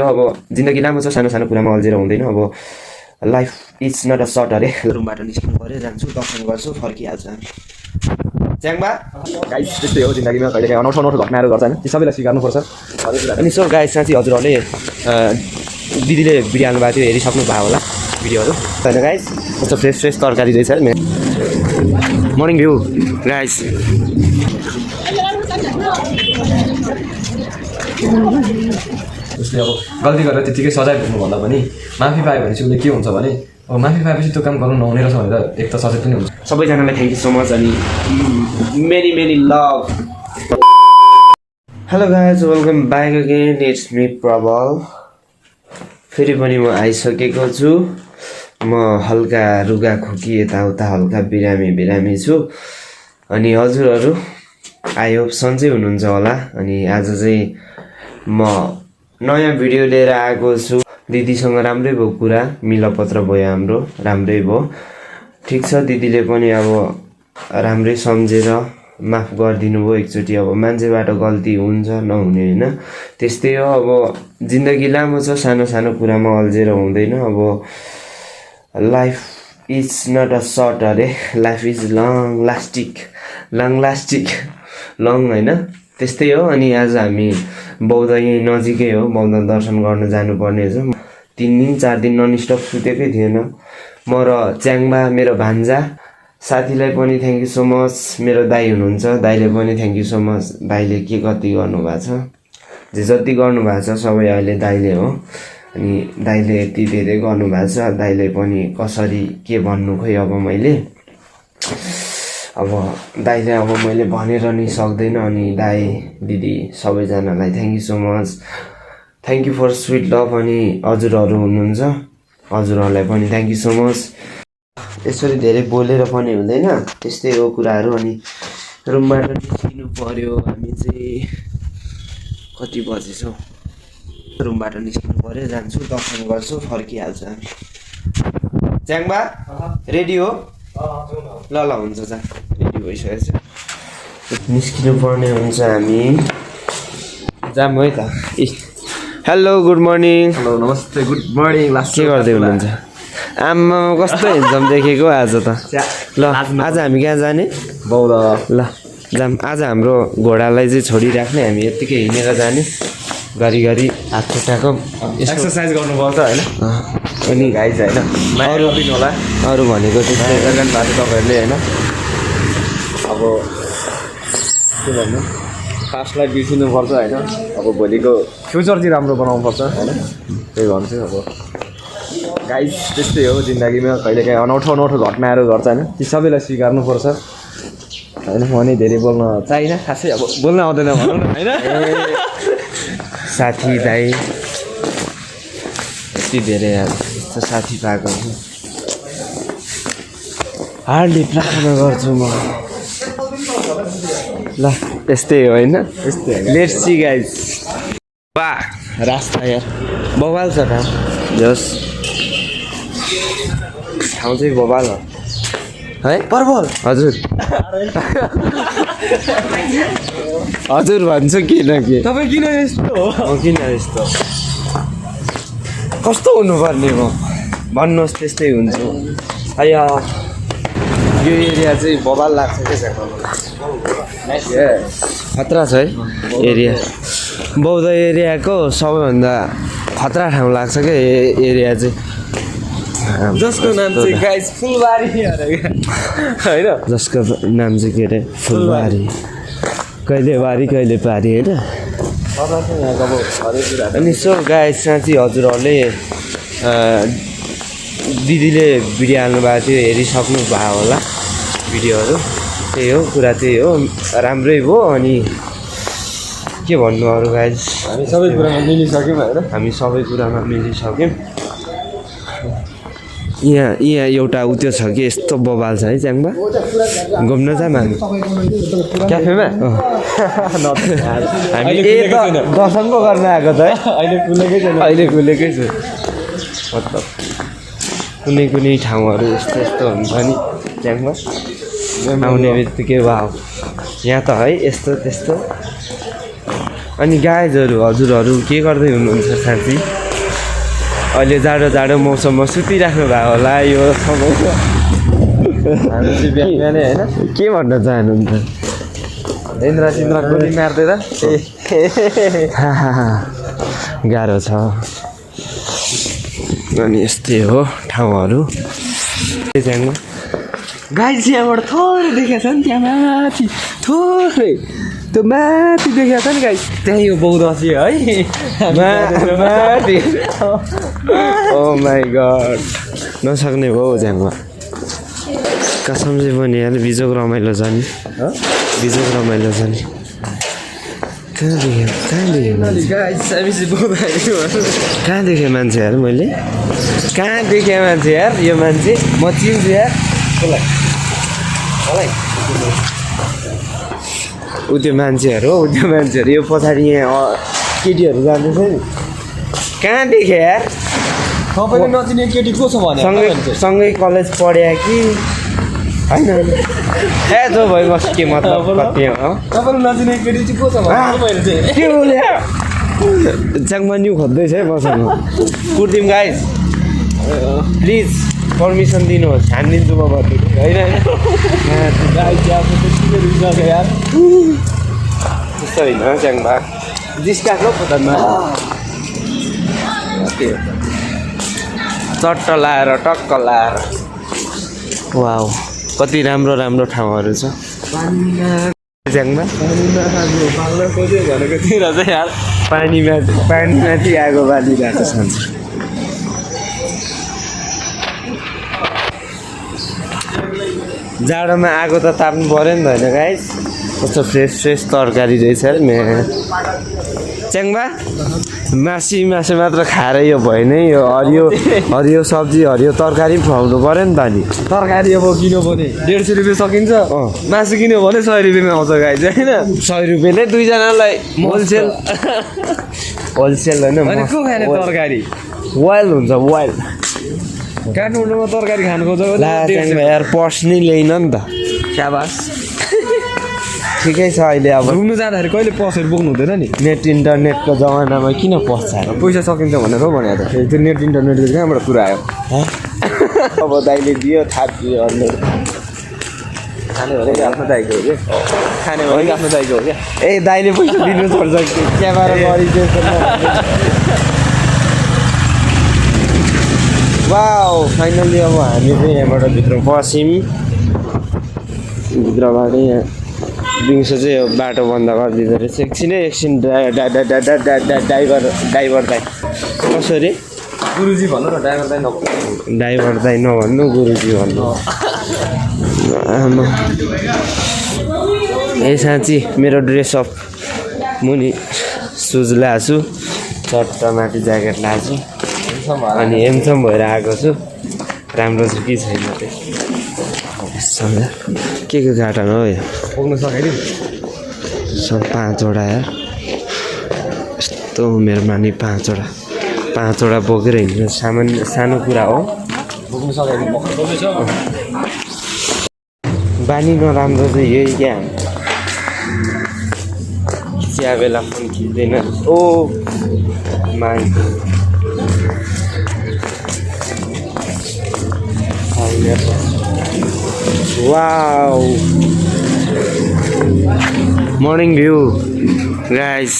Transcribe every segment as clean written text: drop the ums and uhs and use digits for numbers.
अब जिन्दगी लामो छ, सानो सानो कुरामा अल्झेर हुँदैन। अब life is not a short अरे। रुमबाट निस्किनु पऱ्यो, जान्छु, दर्शन गर्छु, फर्किहाल्छु हामी। च्याङबा गाइस, त्यस्तै हो जिन्दगीमा, कहिलेकाहीँ अनौठो अनौठो घटनाहरू घट्छ होइन, ती सबैलाई स्वीकार्नुपर्छ। अनि सो गाइस, साँच्ची हजुरहरूले दिदीले भिडियो हाल्नु भएको थियो, हेरिसक्नु भयो होला भिडियोहरू होइन गाइस। कस्तो फ्रेस फ्रेस तरकारी रहेछ मर्निङ भ्यू गाइस। उसले अब गल्ती गरेर त्यतिकै सजाय पुग्नुभन्दा पनि माफी पायो भने चाहिँ उसले के हुन्छ भने अब माफी पाएपछि त्यो काम गर्नु नहुने रहेछ भनेर एक त सचेत पनि हुन्छ। सबैजनालाई थ्याङ्क यू सो मच अनि many many love. Hello guys, welcome back again, it's me प्रबल। फेरि पनि म आइसकेको छु। म हल्का रुगा खोकी यताउता हल्का बिरामी छु। अनि हजुरहरू आई होप सन्चै हुनुहुन्छ होला। अनि आज चाहिँ म नयाँ भिडियो लिएर आएको छु। दिदीसँग राम्रै भयो कुरा, मिलपत्र भयो हाम्रो, राम्रै भयो। ठिक छ, दिदीले पनि अब राम्रै सम्झेर माफ गरिदिनु भयो एकचोटि। अब मान्छेबाट गल्ती हुन्छ नहुने होइन, त्यस्तै हो। अब जिन्दगी लामो छ, सानो सानो कुरामा अल्झेर हुँदैन। अब life is not a short अरे, लाइफ इज लङ लास्टिक होइन, त्यस्तै हो। अनि आज हामी बौद्ध यहीँ नजिकै हो, बौद्ध दर्शन गर्न जानुपर्ने छ। 3 दिन 4 दिन ननस्टप सुतेकै थिएन म र च्याङबा, मेरो भान्जा। साथीलाई पनि थ्याङ्क यू सो मच, मेरो दाइ हुनुहुन्छ, दाइले पनि थ्याङ्क यू सो मच। दाइले के कति गर्नुभएको छ, जति गर्नुभएको छ सबै अहिले दाइले हो। अनि दाइले यति धेरै गर्नुभएको छ, दाइले पनि कसरी के भन्नु खोइ अब मैले भनेर नि सक्दैन। अनि दाइ दिदी सबैजनालाई thank you so much, thank you for sweet love. अनि हजुरहरू हुनुहुन्छ, हजुरहरूलाई पनि थ्याङ्क यू सो मच। यसरी धेरै बोलेर पनि हुँदैन, त्यस्तै हो कुराहरू। अनि रुमबाट निस्किनु पर्यो, हामी चाहिँ कति बजेछौँ, रुमबाट निस्किनु पर्यो, जान्छु, दर्शन गर्छु, फर्किहाल्छु हामी। च्याङबा रेडी हो? ल हुन्छ, जा, रेडी भइसकेको छ, निस्किनु पर्ने हुन्छ हामी। जाम है त। Hello, good morning. हेलो, नमस्ते, गुड मर्निङ। के गर्दै हुनुहुन्छ? आमा कस्तो हेन्सम देखेको आज त। ल आज हामी कहाँ जाने? बौद्ध। ल जाम। आज हाम्रो घोडालाई चाहिँ छोडिराख्ने, हामी यत्तिकै हिँडेर जाने, घरिघरि हात खुट्टाको एक्सर्साइज गर्नुपर्छ होइन। अनि गाइज होइन, अरू पनि होला, अरू भनेको त्यस्तै गर्नु भएको तपाईँहरूले होइन। अब के भन्नु, पास्टलाई बिर्सिनुपर्छ होइन। अब भोलिको फ्युचर चाहिँ राम्रो बनाउनुपर्छ होइन, त्यही भन्छु। अब गाइज, त्यस्तै हो जिन्दगीमा, कहिलेकाहीँ अनौठो अनौठो घटनाहरू घट्छ होइन, ती सबैलाई स्वीकार्नुपर्छ होइन। म नि धेरै बोल्न चाहिनँ खासै, अब बोल्न आउँदैन भनौँ न होइन। साथी दाइ यति धेरै यस्तो साथी पाएको छु, हार्डली प्रार्थना गर्छु म। ल त्यस्तै हो होइन, लेट्स सी गाइज। वाह रास्ता यार बवाल छ ठाउँ, जस ठाउँ चाहिँ बवाल हो है। पर्वल हजुर हजुर भन्छु किन के तपाईँ किन यस्तो हो? म किन यस्तो कस्तो हुनुपर्ने म भन्नुहोस्, त्यस्तै हुन्छु। यो एरिया चाहिँ बवाल लाग्छ क्या, खतरा छ है एरिया। बौद्ध एरियाको सबैभन्दा खतरा ठाउँ लाग्छ क्या एरिया चाहिँ, जसको नाम चाहिँ गाइस फुलबारी होइन, जसको नाम चाहिँ के अरे फुलबारी, कहिले बारी कहिले पारी होइन। अनि सो गाइस, साँच्ची हजुरहरूले दिदीले भिडियो हाल्नु भएको थियो, हेरिसक्नु भयो होला भिडियोहरू। त्यही हो कुरा, त्यही हो, राम्रै भयो। अनि के भन्नु अरू गाइस, हामी सबै कुरामा मिलिसक्यौँ होइन। हामी सबै कुरामा मिलिसक्यौँ। यहाँ एउटा उत्यो छ कि यस्तो बवाल छ है च्याङबा, घुम्न जाऊँ हामी क्याफेमा। हामी दर्शन पो गर्न आएको त है, अहिले खुलेकै छु। मतलब कुनै ठाउँहरू यस्तो हुन्छ नि च्याङबा, आउने बित्तिकै वाउ यहाँ त है यस्तो त्यस्तो अनि गाइजहरू हजुरहरू के गर्दै हुनुहुन्छ साथी? अहिले जाडो जाडो मौसममा सुतिराख्नु भएको होला यो समयमा। हामी चाहिँ बिहान बिहानै होइन के भन्न चाहनुहुन्छ? इन्द्रा सिन्द्रा गोली मार्दैन गाह्रो छ। अनि यस्तै हो ठाउँहरू। गाइस यहाँबाट थोरै देखेको छ नि त्यहाँ माथि थोरै त्यो माथि देखेको छ नि गाइस त्यहाँ यो बौद्धसी है माथि। ओ माई गड नसक्ने भयो झ्याङमा कसम चाहिँ पनि यार बिजोक रमाइलो छ नि बिजोक रमाइलो छ नि। कहाँ देखेँ मान्छे यार मैले कहाँ देखेँ मान्छे यार यो मान्छे म चिन्छु यार ऊ त्यो मान्छेहरू हो त्यो मान्छेहरू यो पछाडि यहाँ केटीहरू जाँदैछ नि कहाँ देखेँ यार? तपाईँले नचिने केटी को छ भने सँगै कलेज पढ्या कि होइन ए जो भयो बस के मतलब कति तपाईँले नचिने केटी चाहिँ को छ भने के बोले च्याङमा न्यु खोज्दैछ है मसँग कुर्दिम गाइस प्लिज पर्मिसन दिनुहोस् हानिदिन्छु म भन्नु होइन यार त्यस्तो होइन च्याङमा जिस्काको पतनमा चट्ट लाएर टक्क लाएर वाउ कति राम्रो राम्रो ठाउँहरू छ च्याङमा भनेको थिएन चाहिँ यार पानीमाथि आगो बालिरहेको छ जाडोमा आगो त ताप्नु पऱ्यो नि त होइन गाइस कस्तो फ्रेस फ्रेस तरकारी रहेछ अरे च्याङबा मासु मात्र खाएर यो भयो नि यो हरियो सब्जी हरियो तरकारी पनि खुवाउनु पऱ्यो नि त नि तरकारी अब किन्यो भने 150 रुपियाँ सकिन्छ मासु किन्यो भने 100 रुपियाँमा आउँछ गाइस होइन 100 रुपियाँले दुईजनालाई होलसेल होइन को खाने तरकारी वाइल हुन्छ वाइल काठमाडौँमा तरकारी खानु खोज्छ यार पर्स नै ल्याइन नि त स्याबास ठिकै छ अहिले अब घुम्नु जाँदाखेरि कहिले पसहरू बोक्नु हुँदैन नि नेट इन्टरनेटको जमानामा किन पस्छ पैसा सकिन्छ भनेर हो भने त त्यो नेट इन्टरनेटको कहाँबाट कुरा आयो अब दाइले दियो थापिदियो अन्त खाने भनेको आफ्नो दाइको हो क्या खाने भनेको आफ्नो दाइको हो क्या ए दाइले पैसा दिनुपर्छ क्यामेरा वाउ फाइनली अब हामी चाहिँ यहाँबाट भित्र पस्यौँ भित्रबाटै यहाँ दिउँसो चाहिँ यो बाटो बन्द गरिदिँदो रहेछ एकछिन ड्राइभर दाइ कसरी गुरुजी भन्नु न ड्राइभर दाइ नभन्नु ड्राइभर दाइ नभन्नु गुरुजी भन्नु आमा ए साँच्ची मेरो ड्रेस अप मुनि सुज ल्याएको छु चट्ट माथि ज्याकेट ल्याएको छु अनि हेमसम भएर आएको छु राम्रो छ कि छैन त्यो के घाटन हो यो पुग्नु सक्यो नि सब 5 वटा यार यस्तो मेरोमा नि 5 वटा बोकेर हिँड्नु सानो कुरा हो पुग्नु सक्यो नि बानी नराम्रो चाहिँ यही क्या चिया बेला फोन खिच्दैन oh my wow morning view guys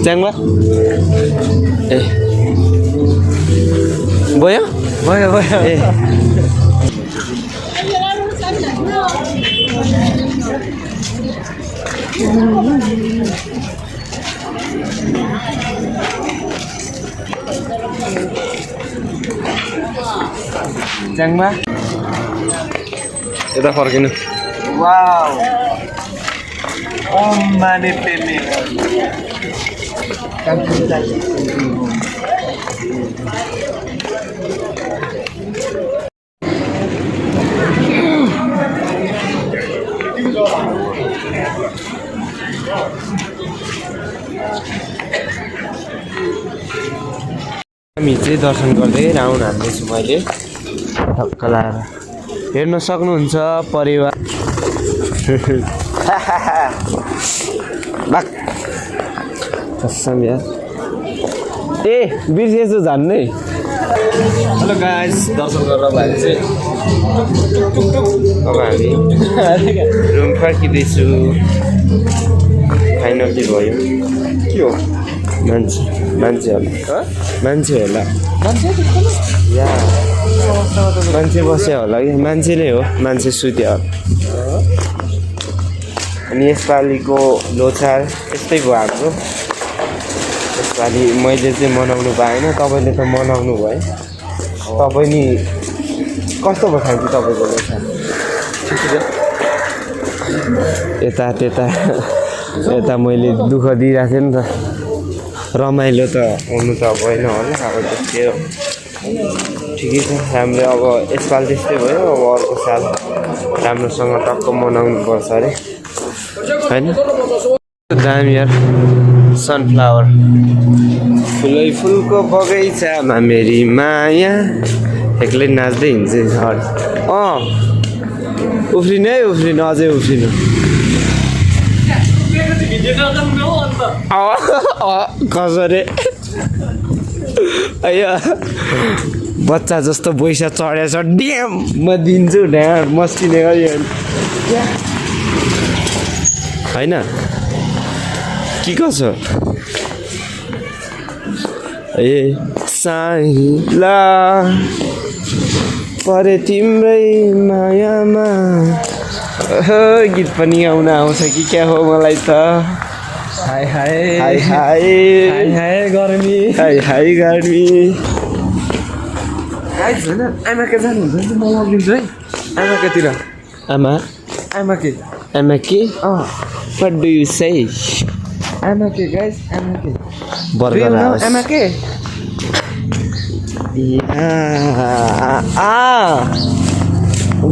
Changba ए भयो ए च्याङबा यता फर्किनु वाउ ओम माने पेमे हामी चाहिँ दर्शन गर्दै राउन्ड हान्दैछु मैले ठक्क लाएर हेर्न सक्नुहुन्छ परिवार भाग कसम यार ए बिर्सेछु झन्नै हेलो गाइस दर्शन गरेर भाइ चाहिँ अब हामी रुम फर्किँदैछु फाइनली भयो के हो मान्छे होला या मान्छे बस्यो होला कि मान्छे नै हो मान्छे सुत्यो होला अनि यसपालिको लोछार यस्तै भयो हाम्रो यसपालि मैले चाहिँ मनाउनु पाएन तपाईँले त मनाउनु भयो तपाईँ नि कस्तो भयो खालको तपाईँको लोछार यता त्यता यता मैले दुःख दिइरहेको थिएँ नि त रमाइलो त हुनु त भएन होला अब त्यस्तै हो ठिकै छ राम्रो अब यसपालि त्यस्तै भयो अब अर्को साल राम्रोसँग टक्क मनाउनु पर्छ अरे होइन दामी यार सनफ्लावर फुलै फुलको बगैँचामा मेरी माया एक्लै नाच्दै हिँड्छ उफ्रिनु है उफ्रिनु अझै उफ्रिनु कसरी अयो बच्चा जस्तो पैसा चढेछ ड्याम म दिन्छु ढ्याम मस्किने गरी होइन के कसो ए साइला परे तिम्रै मायामा गीत पनि गाउन आउँछ कि क्या हो मलाई त हाय हाय हाय हाय हाय हाय गर्मी हाय हाय गर्मी गाइस हैन आमा के जानुहुन्छ म लगिदिन्छु है आमा केतिर आमा आमा के What do you say? आमा के गाइस आमा के बर्गर हाउस आमा के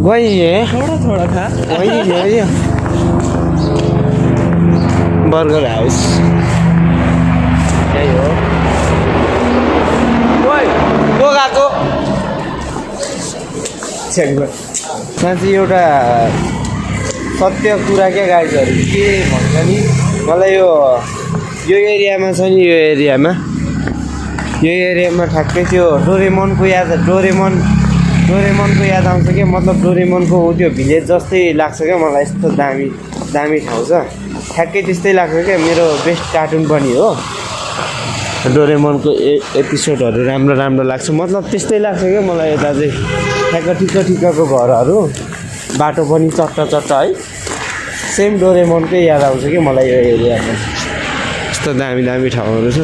गइए थोड़ा खा गइए बर्गर हाउस यही हो ओइ को गएको साँच्चै एउटा सत्य कुरा क्या गाइजहरू के भन्छ नि मलाई यो एरियामा छ नि यो एरियामा ठ्याक्कै त्यो डोरेमनको याद आउँछ क्या मतलब डोरेमनको त्यो भिलेज जस्तै लाग्छ क्या मलाई यस्तो दामी ठाउँ छ ठ्याक्कै त्यस्तै लाग्छ क्या मेरो बेस्ट कार्टुन पनि हो डोरेमनको एपिसोडहरू राम्रो लाग्छ मतलब त्यस्तै लाग्छ क्या मलाई यता चाहिँ ठिक्कको घरहरू बाटो पनि चट्टा है सेम डोरेमनकै याद आउँछ कि मलाई यो एरियामा यस्तो दामी ठाउँहरू छ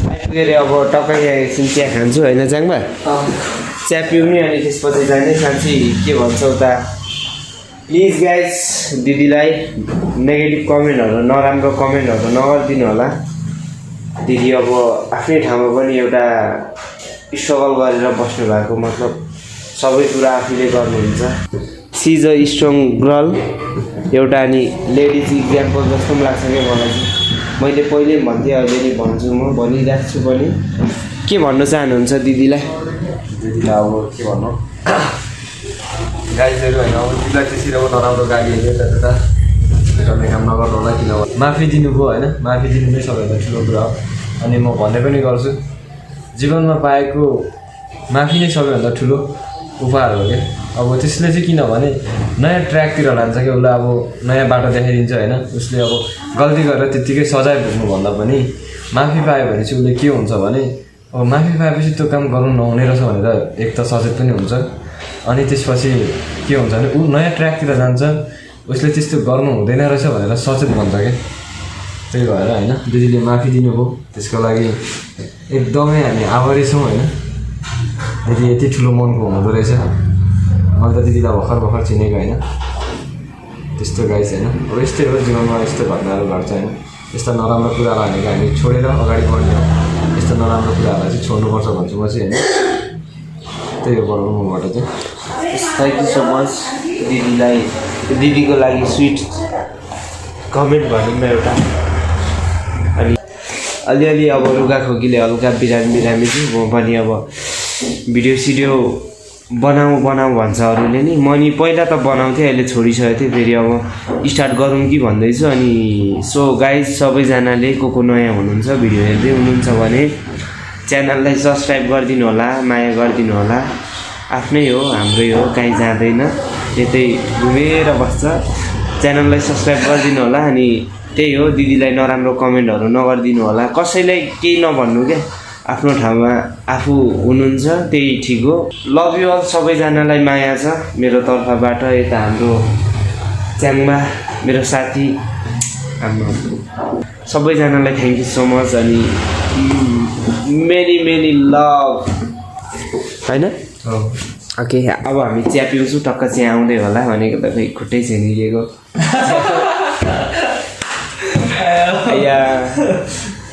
आइपुगेर अब टक्कै एकछिन चिया खान्छु होइन च्याङबा चिया पिउने अनि त्यसपछि जाने साँच्ची के भन्छ उता प्लिज गाइज दिदीलाई नेगेटिभ कमेन्टहरू नराम्रो कमेन्टहरू नगरिदिनु होला दिदी अब आफ्नै ठाउँमा पनि एउटा स्ट्रगल गरेर बस्नु भएको मतलब सबै कुरा आफूले गर्नुहुन्छ she is a strong girl एउटा अनि लेडिज इक्जाम्पल जस्तो पनि लाग्छ क्या मलाई चाहिँ मैले पहिले पनि भन्थेँ अहिले नि भन्छु म भनिरहेको छु पनि के भन्न चाहनुहुन्छ दिदीलाई अब के भन्नु गाइजहरू होइन अब दिदीलाई त्यसरी अब नराम्रो गालीहरू यता गर्ने काम नगर्नु होला किनभने माफी दिनुभयो होइन माफी दिनु नै सबैभन्दा ठुलो कुरा हो अनि म भन्ने पनि गर्छु जीवनमा पाएको माफी नै सबैभन्दा ठुलो उपहार हो क्या अब त्यसले चाहिँ किनभने नयाँ ट्र्याकतिर लान्छ क्या उसलाई अब नयाँ बाटो देखाइदिन्छ होइन उसले अब गल्ती गरेर त्यत्तिकै सजाय भोग्नुभन्दा पनि माफी पायो भने चाहिँ उसले के हुन्छ भने अब माफी पाएपछि त्यो काम गर्नु नहुने रहेछ भनेर एक त सचेत पनि हुन्छ अनि त्यसपछि के हुन्छ भने ऊ नयाँ ट्र्याकतिर जान्छ उसले त्यस्तो गर्नु हुँदैन रहेछ भनेर सचेत भन्छ क्या त्यही भएर होइन दिदीले माफी दिनुभयो त्यसको लागि एकदमै हामी आभारी छौँ होइन दिदी यति ठुलो मनको हुँदो रहेछ मैले त दिदीलाई भर्खर चिनेको होइन त्यस्तो गाइस होइन अब यस्तै हो जीवनमा यस्तो घटनाहरू घट्छ होइन यस्ता नराम्रो कुरालाई भनेको हामी छोडेर अगाडि बढ्ने हो यस्तो नराम्रो कुराहरूलाई चाहिँ छोड्नुपर्छ भन्छु म चाहिँ होइन त्यही हो बनाउनु मबाट चाहिँ थ्याङ्क यू सो मच दिदीको लागि स्विट कमेन्ट भनौँ न एउटा अनि अलिअलि अब रुगा खोकीले हल्का बिरामी छु म पनि अब भिडियो बनाऊ बनाऊ भन्छ अरूले नि म नि पहिला त बनाउँथेँ अहिले छोडिसकेको थिएँ फेरि अब स्टार्ट गरौँ कि भन्दैछु अनि सो गाइज सबैजनाले को नयाँ हुनुहुन्छ भिडियो हेर्दै हुनुहुन्छ भने च्यानललाई सब्सक्राइब गरिदिनु होला माया गरिदिनु होला आफ्नै हो हाम्रै हो कहीँ जाँदैन यतै घुमेर बस्छ च्यानललाई सब्सक्राइब गरिदिनु होला अनि त्यही हो दिदीलाई नराम्रो कमेन्टहरू नगरिदिनु होला कसैलाई केही नभन्नु क्या आफ्नो ठाउँमा आफू हुनुहुन्छ त्यही ठिक हो लभ यु अल सबैजनालाई माया छ मेरो तर्फबाट यता हाम्रो च्याङमा मेरो साथी हाम्रो सबैजनालाई थ्याङ्क यू सो मच अनि मेनी लभ होइन ओके अब हामी चिया पिउँछौँ टक्क चिया आउँदै होला भनेको त खै खुट्टै छेनिएको या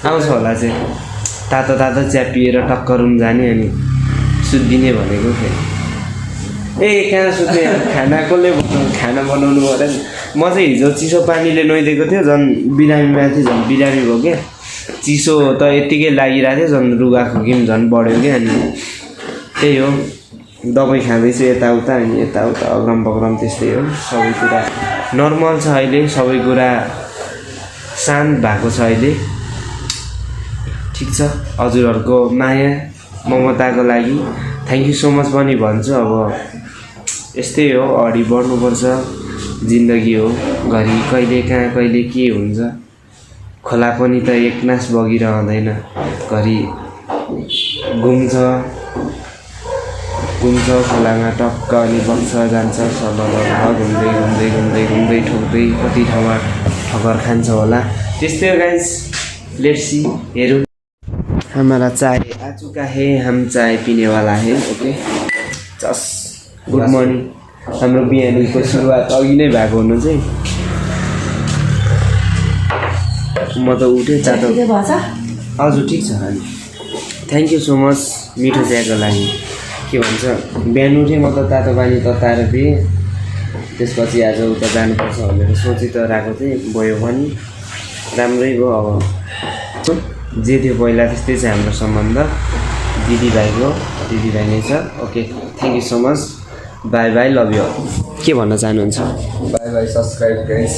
आउँछ होला चाहिँ तातो तातो चिया पिएर टक्क रुम जाने अनि सुत्दिने भनेको फेरि ए कहाँ सुत्ने खाना कसले खाना बनाउनु पर्यो नि म चाहिँ हिजो चिसो पानीले नुहाइदिएको थियो झन् बिरामीमा थियो झन् बिरामी भयो क्या चिसो त यत्तिकै लागिरहेको थियो झन् रुगा खोकी पनि झन् बढ्यो क्या अनि त्यही हो दबाई खाँदैछु यताउता अनि यताउता अग्रम बग्रम त्यस्तै हो सबै कुरा नर्मल छ अहिले सबै कुरा शान्त भएको छ अहिले ठिक छ हजुरहरूको माया ममताको लागि थ्याङ्क यू सो मच पनि भन्छु अब यस्तै हो अगाडि बढ्नुपर्छ जिन्दगी हो घरि कहिले कहाँ कहिले के हुन्छ खोला पनि त एकनास बगिरहँदैन घरि घुम्छ खोलामा टक्क अनि बग्छ जान्छ घुम्दै ठोक्दै कति ठाउँमा ठक्कर खान्छ होला त्यस्तै हो गाइस लेट्स सी हेरौँ हमारा चाय आ चुका है हम चाय पीने वाला है ओके जस गुड मर्निङ हाम्रो बिहानीको सुरुवात अघि नै भएको हुनु चाहिँ म त उठेँ चातो हजुर ठिक छ अनि थ्याङ्क यू सो मच मिठो चियाको लागि के भन्छ बिहान उठेँ म त तातो पानी तताएर पिएँ त्यसपछि आज उता जानुपर्छ भनेर सोचि त रहेको थिएँ भयो पनि राम्रै भयो अब जे थियो पहिला त्यस्तै छ हाम्रो सम्बन्ध दिदीभाइ नै छ okay thank you so much by by love you के भन्न चाहनुहुन्छ बाई बाई सब्सक्राइब गाइस